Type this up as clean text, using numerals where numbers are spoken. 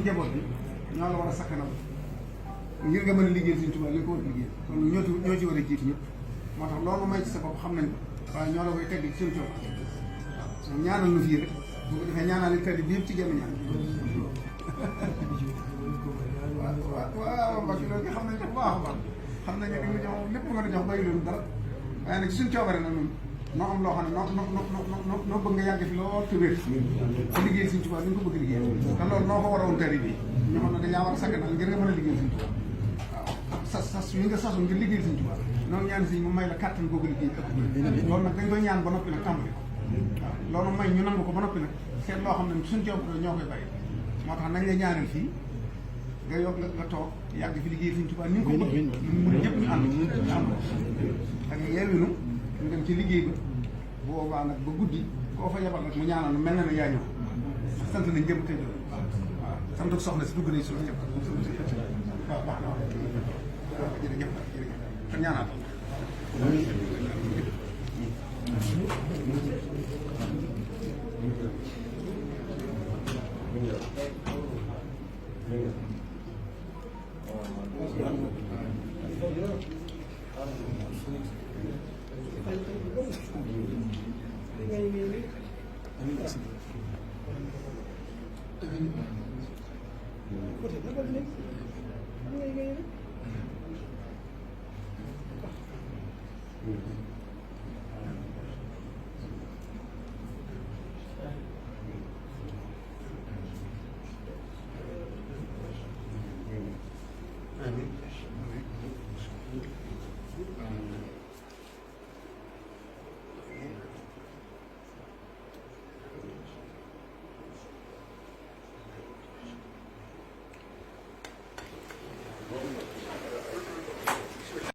njaboot bi ñoo la war a sakkanal ngir nga mën a liggéey Sëñ Tuubaa li ko war a liggéey kon ñoo ci war a jiitu ñëpp moo tax loolu may ci sa bopp xam nañ ko waaye ñoo la koy tegg ci seen coono waaw ñaanal nu fii rek bu ko defee ñaanal tedd bi yëpp ci genn ñaan waaw Mbacke loolu xam nañ ko bu baax a baax xam nañ ne li nga jox lépp nga jox bàyyi loolu dara waaye nag suñ coobare nag ñun noo am loo xam ne noo bëgg nga yàgg fi lool te wér te liggéey Sëñ Tuubaa ni nga ko bëgg liggéey te loolu noo ko war a woon tari bi ñu xam ne dañaa war a sakkanal ngir nga mën a liggéey Sëñ Tuubaa waaw sas yi nga sasu ngir liggéey Sëñ Tuubaa noonu ñaan si mu may la kàttan kooku liggéey ëpp loolu nag dañ koy ñaan ba noppi nag tàmbali ko waaw loolu may ñu nangu ko ba noppi nag seet loo xam ne suñ coobare ñoo koy bàyyi moo tax nañ la ñaanal fii nga yokk nga toog yàgg fi liggéey Sëñ Tuubaa ni nga ko bëgg ñun ñëpp ñu ànd ak yeewinu ñu dem ci liggéey ba bu boobaa nag ba guddi koo fa yebal nag mu ñaanal nu mel na ne yaa ñëw sant nañ jëm tey doon waaw sant ak soxna si dugg nañ suñu ñëpp waaw baax na waaw jërëjëf te ñaanal Amin.